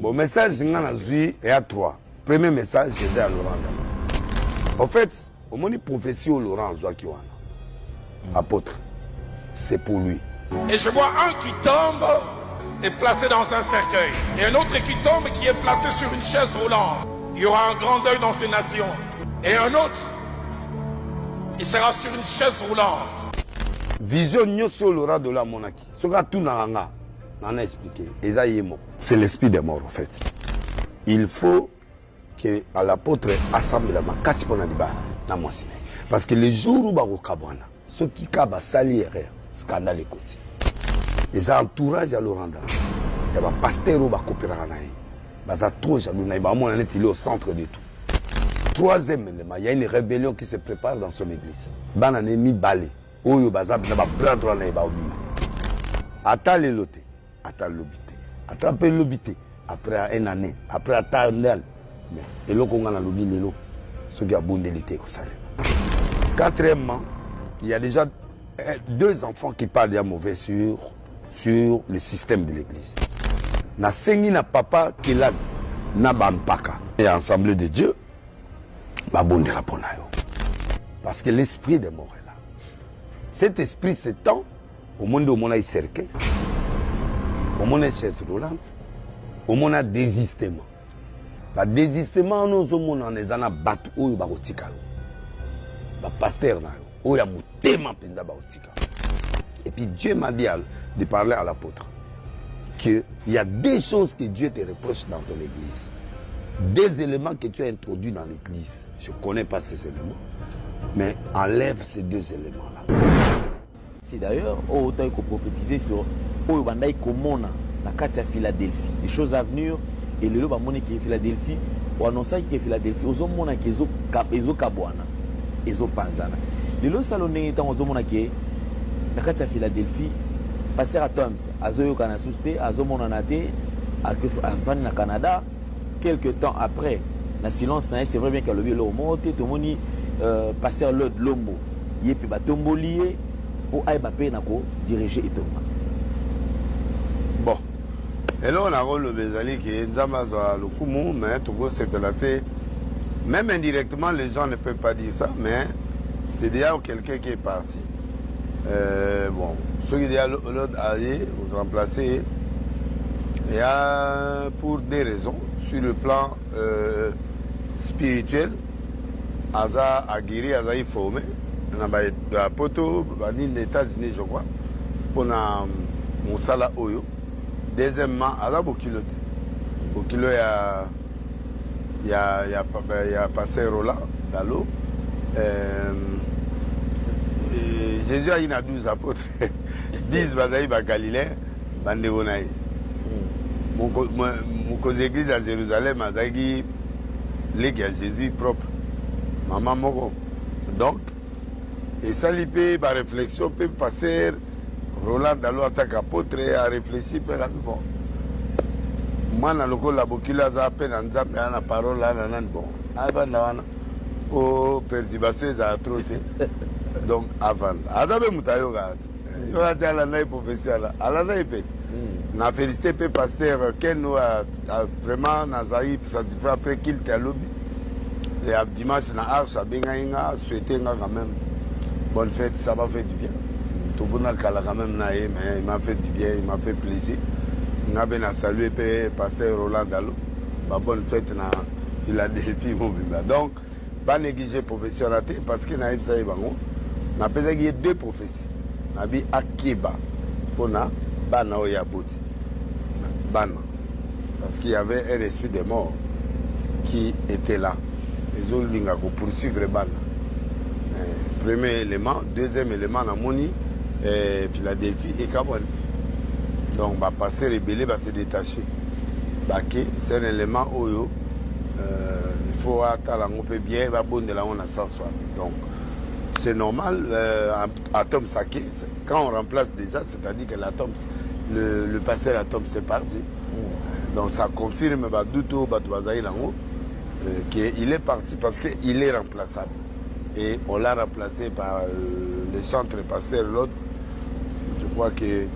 Bon, message nga nazwi eya 3. Premier message eza ya Laurent Dalo. En fait, omoni prophétie oyo Laurent azwaki wana, apôtre, c'est pour lui. Et je vois un qui tombe et placé dans un cercueil. Et un autre qui tombe qui est placé sur une chaise roulante. Il y aura un grand deuil dans ces nations. Et un autre, il sera sur une chaise roulante. Vision nyonso oyo Laurent Dalo amonaki, soki atunaka nga, nana expliqué, eza ye moko. C'est l'esprit des morts, en fait. Il faut que à l'apôtre asambela makasi mpona libala na mwasi na ye, parce que le jour où bakokabwana, soki ka basali erreur, scandale ekoti. Eza entourage ya Laurent Dalo, ya bapasteur oyo bakopelaka na ye, baza trop jaloux na ye, bamona neti il est au centre de tout. Troisième élément, il y a une rébellion qui se prépare dans son église. Bana ne mibale oyo baza na ba bras droit na ye baobima, ata lelo te, ata lobi te, ata mpe lobi te, après une année, après ata ndal. Mais eloko nga nalobi lelo, soki abondeli te, ekosalema. Quatrièmement, il y a déjà deux enfants qui parlent déjà mauvais sur le système de l'église. Nasengi na papa Kelani na bampaka et Assemblée de Dieu babondela mpo na yo, parce que l'esprit de mort est là. Cet esprit s'étend omoni nde omona cercueil, omona chaise roulante, omona désistement. Badésistement wana ozomona wana eza na bato oyo bakotika yo, bapasteur na yo oyo ya motema mpenza bakotika. Et puis Dieu m'a dit de parler à l'apôtre que il y a des choses que Dieu te reproche dans ton église, des éléments que tu as introduits dans l'église. Je connais pas ces éléments, mais enlève ces deux éléments là. C'est d'ailleurs oyo otaki koprophétiser sur oyo bandaki komona na kati ya Philadelphie, les choses à venir. Et lelo bamoni ke Philadelphie, oannonsaki ke Philadelphie ozomona ke ezokabwana, ezopanzana. Lelo osala ndenge ntango ozomona ke na kati ya Philadelphie, pasteur Atoms azoyokana susu te, azomonana te, avandi na Canada. Quelque temps après, na silence na ye, c'est vrai bien qu'alobi eloko moko te. Tomoni pasteur Lod Lombo, ye mpe batomboli ye mpo ayeba mpe na kodirige etonga. Bon, eloko nakoloba ezali ke Nzambe azwa lokumu, mais tokosepela te. Même indirectement, les gens ne peuvent pas dire ça, mais c'est déjà quelqu'un qui est parti. Bon, soki déjà l'autre aye remplacer, il y a pour des raisons sur le plan spirituel, aza aguerri, azali formé na bapoto banini, États-Unis je crois, mpona mosala oyo. Deuxièmement, aza bokilo te, bokilo ya pasteur Roland Dalo. Jésus ayi na 12 apôtres, 10 bazali bagaliléen, bandeko na ye. Mokonzi église ya Jérusalem azalaki leki ya Jésus propre, mama moko. Donc esali mpe baréflexion mpe pasteur Roland Dalo ataka apôtre aréfléchi mpe nabi: bon, mwana lokola bokilo aza mpe na Nzambe, aza na parole, ana nani, bon, avanda wana po perturbation ezala trop te. Donc avanda, aza mpe moto ayokaka te, yoka te. Alanda ye prophétie wana, alanda ye mpe. Na félicité mpe pasteur Ken oyo vraiment nazali satisfait après culte alobi ya dimanche na Arche, abengai nga, souhaité nga quand même bonne fête. Ça m'a fait du bien. Tobuna kala quand même na ye, mais il m'a fait du bien, il m'a fait plaisir. Nga mpe na salue mpe pasteur Roland Dalo, babonne fête na Philadelphie mobimba. Donc banéglige prophétie wana te, parce que nayebisa ye bango, napesaki ye deux prophéties, nabi akeba mpona bana oyo aboti bana, parce qu'il y avait un esprit de mort qui était là, ezolinga kopoursuivre bana. Premier élément. Deuxième élément, namoni Philadelphie ekabwani, donc bapasteur ebele base détaché bake. C'est un élément oyo il faut atala yango mpe bien, babondela yango na sens wana. Donc c'est normal, Atome Sake, quand on remplace déjà, c'est-à-dire que l'atome, le pasteur Atome, c'est parti. Donc ça confirme badoute oyo bato bazali nango, qu'il est parti parce qu'il est remplaçable et on l'a remplacé par le chantre pasteur l'autre. Je crois que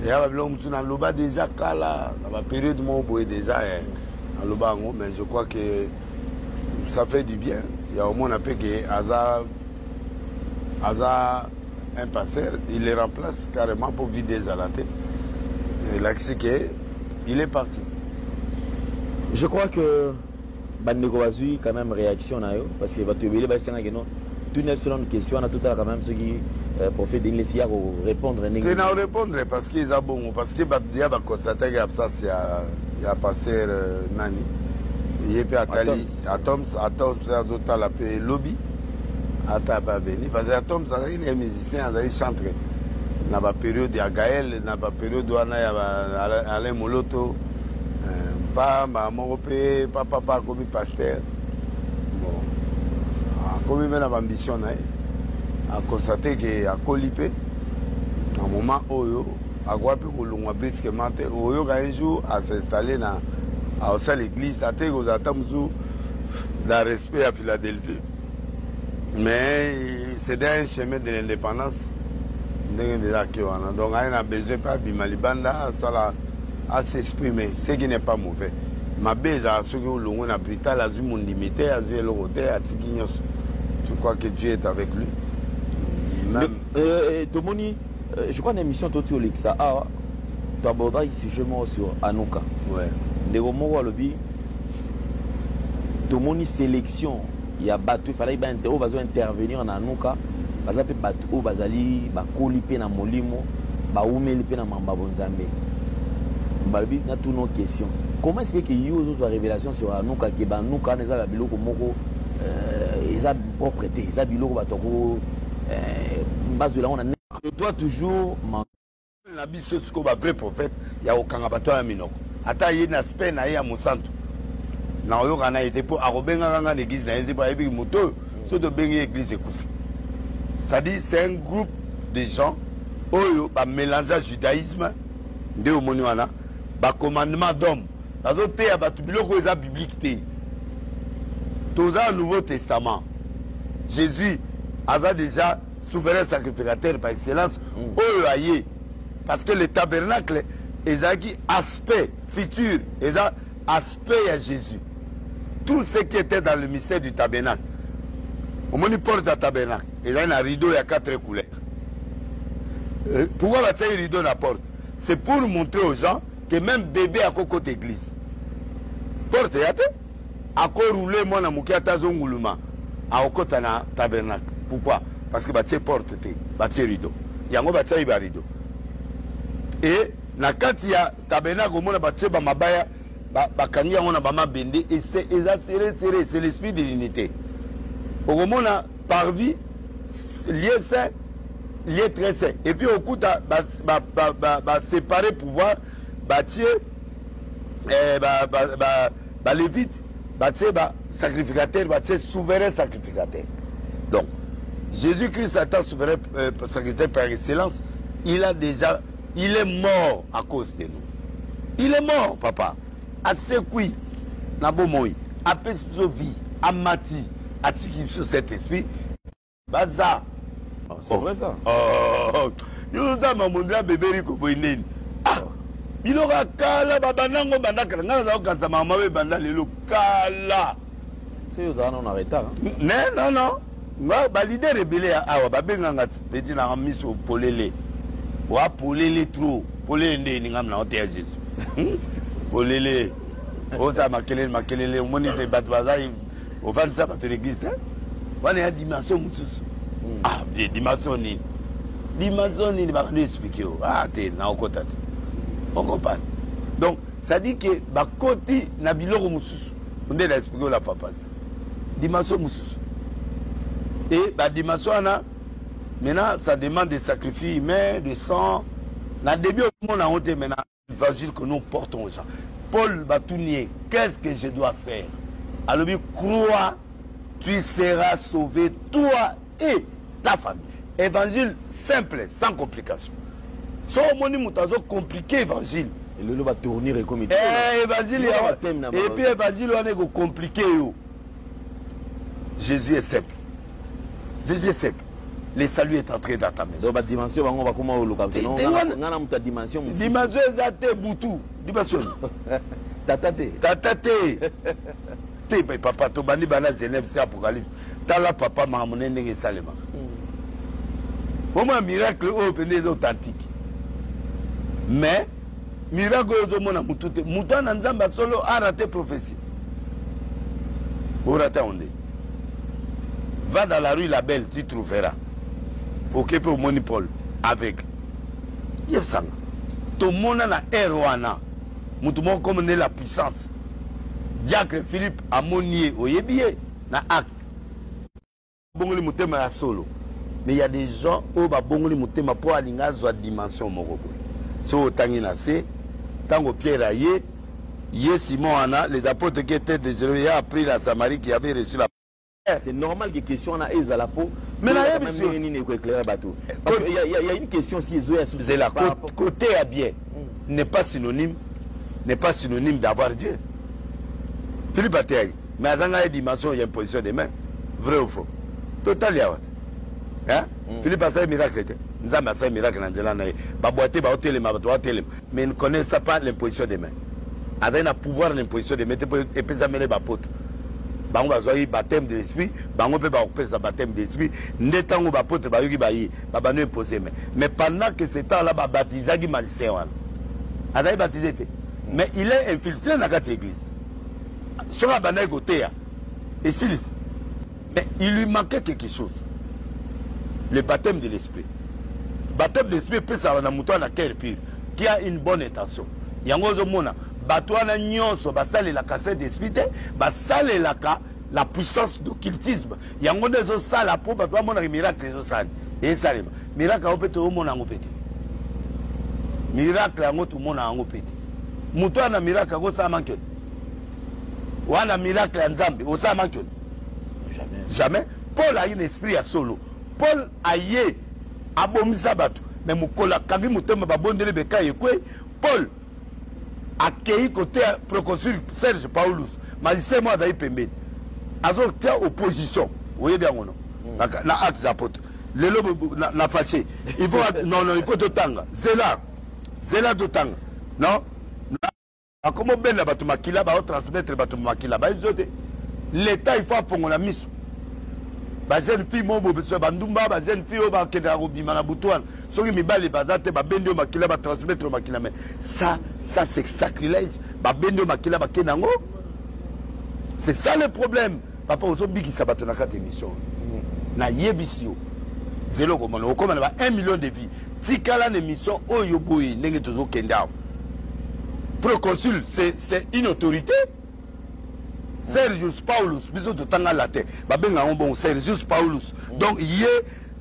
Eya babiloko mosusu naloba déjà kala na bapériode moko boye déjà eh, naloba yango, mais je crois que ça fait du bien ya omona mpe ke aza aza un pasteur, il le remplace carrément mpo vide ezala te, elakisi ke il est parti. Je crois que bandeko bazwi quand même réaction na yo, parce que bato ebele basengaki no tuna biso nanu question wana, totala quand même soki prophète Denis Lessie ya korépondre ndenge. Te, na korépondre parce que eza bongo, parce que bato ya baconstataki absence ya pasteur nani, ye mpe atali Atoms. Atoms mpe azotala mpe lobi ata mpe aveni, parce que Atoms azalaki na musicien, azali chantre na bapériode ya Gael, na bapériode wana ya Alain Moloto, pa mbala moko mpe papapa akomi pasteur. Bon, akomi mpe na baambition na ye, aconstate ke akoli mpe na moment oyo akoka mpe kolongwa brusquement te. Oyoka un jour as'installe na aosala église, ate kozala ata mosusu na respect ya Philadelphie, mais c'est un chemin de l'indépendance ndenge déjà ake wana. Donc aye na besoin mpe abima libanda, asala, as'exprimer, ce qui n'est pas mauvais. Mabe ezala soki olongwe na brutal, azwi mondimi te, azwi eloko te, atiki nyonso. Je crois que Dieu est avec lui même. Tomoni, je crois na émission toti olekisa awa, toabordaki sujet moko sur Anuka. Ndeko moko alobi tomoni sélection ya bato efalaki oyo bazo intervenir na Anuka, baza mpe bato oyo bazali bakoli mpe na molimo, baumeli mpe na mamba bonzambe. Balobi natuna question: comment expliquer que yo ozozwa révélation sur Anuka ke banuka wana eza babiloko moko eza propre te, eza biloko bato ako bazwela yango na toi toujours? Na biso sikoyo bavrai prophète ya kokanga bato ya minoko, ata ye na aspect na ye ya mosantu, na oyoka na ye te, mpo akobengaka nga na église na ye te, mpo ayebiki moto oyo so tobengi église ekufi. C'est-à-dire, c'est un groupe de gens oyo bamélange judaïsme, nde omoni wana bacommandement d'homme, bazoteya bato biloko oyo eza biblique te. Toza na Nouveau Testament, Jésus aza déjà souverain sacrificateur par excellence. Oyo aye, parce que le tabernacle ezalaki aspect futur, eza aspect ya Jésus. Tout ce qui était dans le mystère du tabernacle, omoni porte ya tabernacle ezali na rideau ya quatre couleurs. Pourquoi batiaki rideau na porte? C'est pour montrer aux gens que même bébé akokota église, porte ya te, akoroule, mwana moke ata azonguluma akokota na tabernacle. Pourquoi? Parce que batie porte te, batie rideau. Yango batiaki barideau e na kati ya tabernacle, omona batie bamabaya, bakangi yango na bamabende, eza serré serré, c'est l'esprit de l'unité. Okomona parvis, lieu saint, lieu très saint, et puis okuta baséparé pouvoir, batie balévite, batie basacrificateur, batie souverain sacrificateur. Donc Jésus-Christ étant souverain sacrificateur par excellence, il a déjà, il est mort à cause de nous. Il est mort, papa, asekwi na bomoi, apesi biso vie, amati, atiki biso cet esprit baza. Oh, c'est vrai ça. Oh, yo oza mamondo ya beberi koboyi ndeni. Ah, biloko ya kala babanda yango banda kala, ngai naza kokanisa mama oyo ebanda lelo kala. Se ozala nano na retard. Ne, non, non, nga baleader ebele ya awa babenganga peti nanga miso polele wa polele, trop polele ndeni. Ngam na oteya Jésus polele, ozala makelele makelele, omoni te bato baza ofandisa bato na église te. Wana ya dimension mosusu. Ah bien, dimension nini? Dimension nini bakandi explique yo? Ah te, naokota te, okopana. Donc c'est à dire que bakoti na biloko mosusu nde na explique yo la fois passée, dimension mosusu. Et badimension wana maintenant, ça demande des sacrifices humains, de sang. Na début omona yango te. Maintenant, évangile que nous portons aux gens, Paul batuni: qu'est-ce que je dois faire? Alobi: crois, tu seras sauvé, toi et ta famille. Évangile simple, sans complication. So omoni moto azocompliquer évangile, Elelo batournir ekomi. Évangile, et puis évangile wana ekocompliquer yo. Jésus est simple, Jésus est simple. Le salut est entré dans ta maison. Donc badimension bango bakoma oluka nga na moto ya dimension. Dimension eza te, butu dimension. Tata te. Tata te te, papa. Tobandi bana Genève ti Apocalypse. Tala papa, makambo ne ndenge esalemaka. Omona miracle oyo mpenza eza authentique, mais miracle oyo ozomona motu te. Motu wana Nzambe asolo arate prophétie, orate yango nde. Va dans la rue La Belle, tu trouveras. Oke mpe omoni Paul aveugle. Yebisanga, tomona na ere wana motu moko comme nde la puissance, diacre Philippe amoni ye, oyebi ye na Acte, babongoli motema ya solo. Mais il y a des gens oyo babongoli motema mpo alinga azwa dimension moko boye. Soki otangi na se, ntango Pierre aye, ye Simon wana, les apôtres qui étaient de Jérusalem a appris la Samarie qui avait reçu la C'est normal que question wana ezala po Mais nayebi ndenge nini ekoéclaire bato, parce que il y a une question si ezoya. C'est la côté à bien n'est pas synonyme d'avoir Dieu. Philippe ateyaki, mais azanga ye dimension ya imposition des mains. Vrai ou faux? Totali awa te, hein? Philippe asali miracle te. Nzambe asali miracle na nzela na ye, babwa te, baotelema, bato baotelema, mais ne connaissent pas l'imposition des mains. Azali na pouvoir na imposition des mains te, mpo epesamele baapôtre. Bango bazwaki baptême de l'esprit, bango mpe bakopesa baptême de l'esprit nde ntango baapôtre bayoki, baye babandi imposer main. Mais pendant que ce temps là babatizaki magicien wana, azali baptisé te, mais il est infiltré na kati ya église. Soki abandaki koteya esilisi, mais il lui manquait quelque chose, le baptême de l'esprit. Baptême de l'esprit epesaka na moto wana cœur pur qui a une bonne intention. Yango ozomona bato wana nyonso basalelaka Saint Esprit te, basalelaka la puissance d'occultisme. Yango nde ezosala mpo bato bamonaka miracle ezosala, esalema. Miracle yango mpe toomona yango mpe te. Miracle yango tomona yango mpe te. Moto wana miracle yango osala mankelo wana, miracle ya Nzambe osala mankelo. Jamais. Jamais. Paul ayi na esprit ya solo. Paul aye abomisa bato, mais mokolo akangi motema, babondeli, beka ekwei. Paul akei koteya proconsul Serge Paulus, magicien moko azali pembeni, azotia opposition. Oyebi yango no na Actes apôtres. Lelo na fâché, il faut, non, non, il faut totanga. Zela, zela, totanga. Non, bakomi obenda bato makila, baotransmettre bato makila, bayebi so te. L'État, il faut afongola miso. Bajeune fille moko boye, bandumba, bajeune fille oyo bakendaka kobima na butu wana, soki mibali baza te, babendi oyo makila, batransmettre oyo makila. Mais ça c'est sacrilège. Babendi oyo makila, bakende yango. C'est ça le problème, papa. Ozobikisa bato na kati émission. Nayebisi yo, zelo okomona okóma na ba 1 million de vues. Tikala na émission oyo boye ndenge tozokende awa. Proconsul, c'est une autorité. Sergius Paulus, biso totanga latin, babenga yango bongo, Sergius Paulus. Donc ye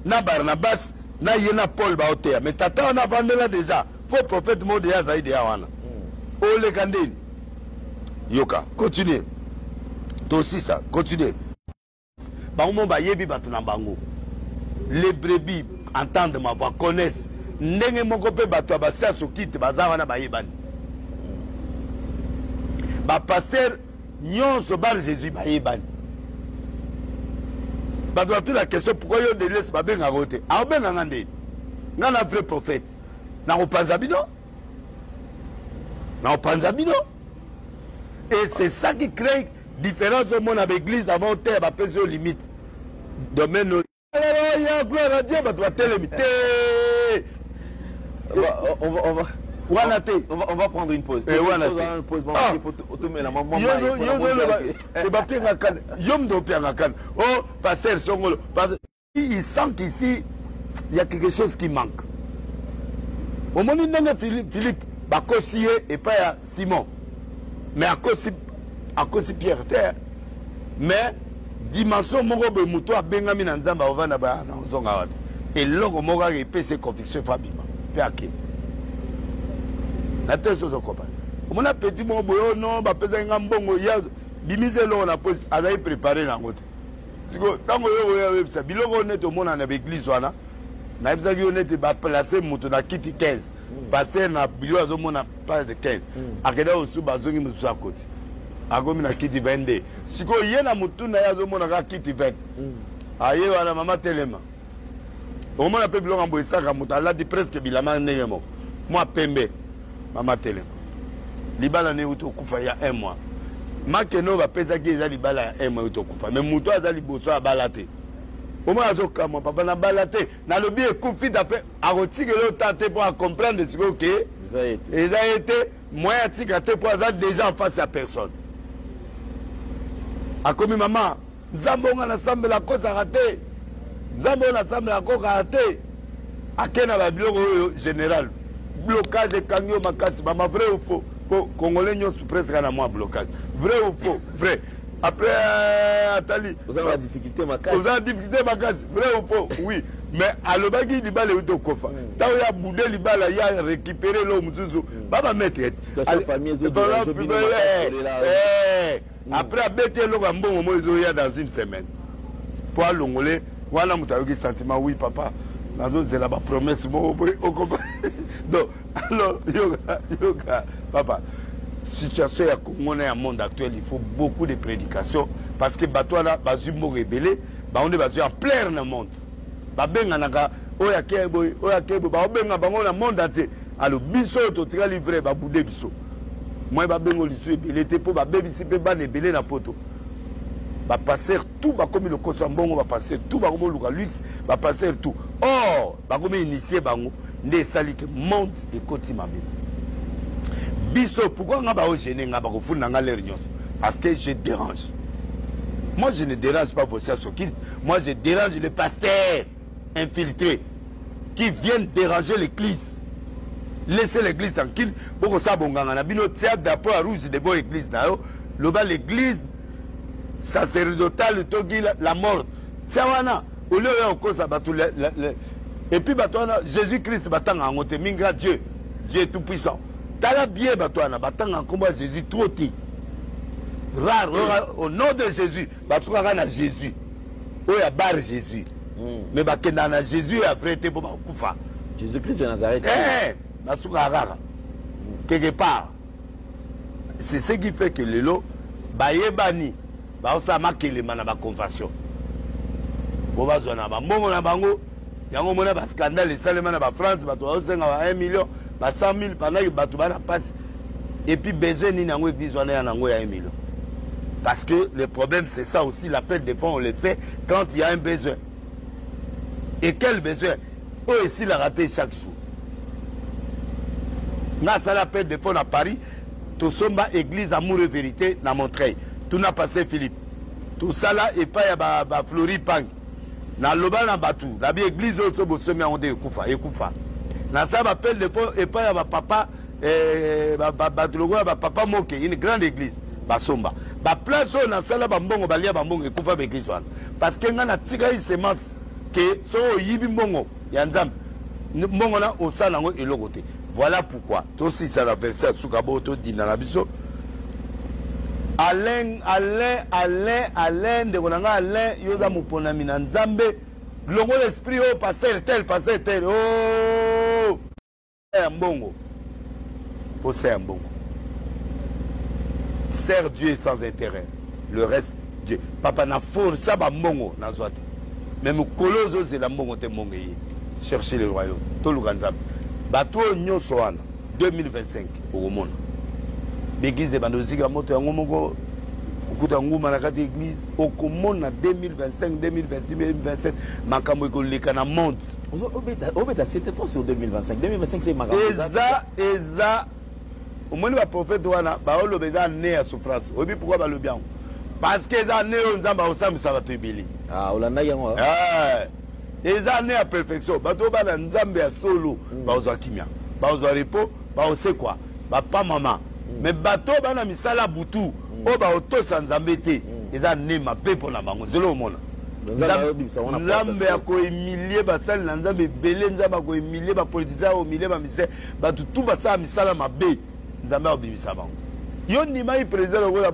na Barnabas na ye na Paul baoteya, mais tata wana avandela déjà faux prophète moko deya, azali deya wana. Oleka ndeni? Yoka, continue, tosisa, continue. Bango mo bayebi bato na bango. Les brebis entendent ma voix, connaissent. Ndenge moko mpe bato ya basiase okite baza wana, bayebani. Bapasteur nyonso bar Jésus bayebani. Bato batuna question: pourquoi yo Deles babengaka yo te? Aobenganga ndeni? Nga na vrai prophète, nakopanza bino, nakopanza bino. Et c'est ça qui crée différence. Omona baéglise, avant te bapesi yo limite domaine oyo ya gloire à Dieu, bato batelemi te. On va, wana te. On va prendre une pause. Eh, wana te. Une pause. Bon, Ah. otomela mwa mai, mpona Yozoloba mwa- bapianga kana, yo moto opianga kana. Oh, pasteur songolo, il sent qu'ici il y a quelque chose qui manque. Omoni ndenge Philippe bakosi ye epai ya Simon, mais akosi Pierre te. Mais dimension moko boye, moto abengami na Nzambe, aovanda baya na ozonga wapi? Eloko moko kaka epesi conviction, efo abima mpe akende na te. Soki ozokopa, omona petit moko boye, oyo non, bapesaki nga mbongo ya bimisa eloko na posi, azali préparé nango te. Siko ntango oyo oyo oyebisa biloko oyo neti omona na baeglise wana, nayebisaki yo neti baplace moto na kiti 15, pasteur na bureau azomona place de 15, akenda kosuba, bazongi mosusu, akoti, akomi na kiti 22. Sikoyo ye na motu na ye azomona kaka kiti 20. Aye wana, mama telema. Okomona mpe biloko yambo esaka moto alati presque bilamba ndenge moko, mwa pembe. Mama telema, libala ne euti okufa ya un mois. Makene oyo bapesaki eza libala ya un mois euti okufa, mais moto aza liboso abala te. Omona azokamwa, papa nabala te, nalobi ekufi ta mpe akotikela yo ta te mpo acomprendre sikoyo ke eza ye te. Moyen atika te mpo aza déjà en face ya personne. Akomi mama, Nzambe oyo nga nasambela akosaka te, Nzambe oyo nasambela akokaka te. Ake na babiloko oyo général blocage ekangi yo makasi. Mama, vrai ou faux? Po congolais nyonso presque na mwa blocage. Vrai ou faux? Vrai. Après atali oza na difficulté makasi, oza na difficulté makasi. Vrai ou faux? Oui. Mais alobaki libala euti okofa, ntango ya bude libala ya récupéré eloko mosusu, babametre. Après abeti eloko ya mbongo moko ezoya dans une semaine mpo alongole wana. Moto ayoki sentiment, oui papa, nazozela bapromesse moko boye okoma. Donc alors yoka, yoka papa, situation ya Congo na ya monde actuel, il faut beaucoup de prédication, parce que bato wana bazwi mbongo ebele, bango nde bazwi ampleur na monde. Babenganaka oyo ake boye, oyo ake boye, baobenga bango na monde entier. Alors biso oyo totikali vrai, babude biso moi, babengo lisu ebele te mpo babebisi mpe bana ebele na poto. Bapasteur tout bakomi lokoso ya mbongo, bapasteur tout bakomi oluka luxe, bapasteur tout or bakomi initie bango nde esali ke monde ekoti mabe. Biso pourquoi nga baogene nga, bakofunda nga lere nyonso? Parce que je dérange. Moi, je ne dérange pas vos sciences occultes. Moi, je dérange les pasteurs infiltrés qui viennent déranger l'église. Laissez l'église tranquille. Bokosala bonganga na bino, tia drapeau ya rouge devant église na yo, loba l'église sacerdotale toki la mort, tia wana olie oya okosa bato. Et puis bato wana, Jésus Christ batanga yango te mingi. Dieu, Dieu est tout puissant. Tala bien, bato wana batanga nkombo ya Jésus trop te, rare au nom de Jésus. Basukaka na Jésus oyo ya bar Jésus, mais bakendaka na Jésus ya vrai te mpo bakufa. Jésus Christ de Nazareth. Eh, basukaka kaka quelque part. C'est ce qui fait que lelo bayebani baosala makelema na baconvention po bazwa na bambongo na bango. Yango omona bascandale esalema na bafrance, bato baosenga ba 1 million, ba 100 000, pendant que bato bana mpasi. Et puis besoin nini yango église wana ya nango ya 1 million? Parce que le problème, c'est ça aussi. L'appel de fonds, on le fait quand il y a un besoin. Et quel besoin? Oyo esilaka te chaque jour. Nga asala appel de fonds na Paris, tosomba église Amour et Vérité na Montreuil, tuna passé Philippe, tosala epai ya baflori ba pangi. Naloba na bato nabi église oyo so bosomi yango nde ekufa, ekufa. Nasala baappel de fonds epai ya bapapa, bato lokola bapapa moke, une grande église basomba baplace oyo. Nasala bambongo, balia bambongo, ekufa baeglise wana, parce que ngai natikali semence ke soki oyibi mbongo ya Nzambe, mbongo na osala yango eloko te. Voilà pourquoi tosisa na verset ya suka bo todinda na biso. Alain, Alain, Alain, Alain, ndeko na ngai Alain, yo oza moponami na Nzambe. Longola esprit oyo pasteur tel, pasteur tel. Oh! Ya mbongo, posa ya mbongo. Sers Dieu sans intérêt, le reste Dieu. Papa, na forsa bambongo nazwa te, mais mokolo ozozela mbongo te, mbongo eye. Chercher le royaume, toluka Nzambe. Bato oyo nyonso wana, 2025 okomona baeglise ebanda ozika moto yango moko, okuta nguma na kati ya église. Okomona 2025, 2026, 2027, makambo ekoleka na monde. Obeta c'était toi sur 2025. 2025, c'est makambo. Eza omoni baprofete wana baoloba eza année ya souffrance. Oyebi pourquoi balobi yango? Parce que eza année oyo Nzambe akosambisa bato ebele. Ah, olandaki yango? Eza année ya perfection. Bato oyo bana Nzambe ya solo bakozwa kimia, bakozwa repos, bakosekwa bapamama. Mais bato oyo bana misala butu, oyo bakotosa Nzambe te, eza année mabe mpo na bango. Nzela omona Nzambe akohumilie basali na Nzambe ebele, Nzambe akohumilie bapoliticien, akohumilie bamisere, bato tu basala misala mabe, Nzambe akobimisa bango. Yo ndimaki président lokola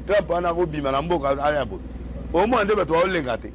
Trump wana akobima na mboka aya boye, omona nde bato baolenga te.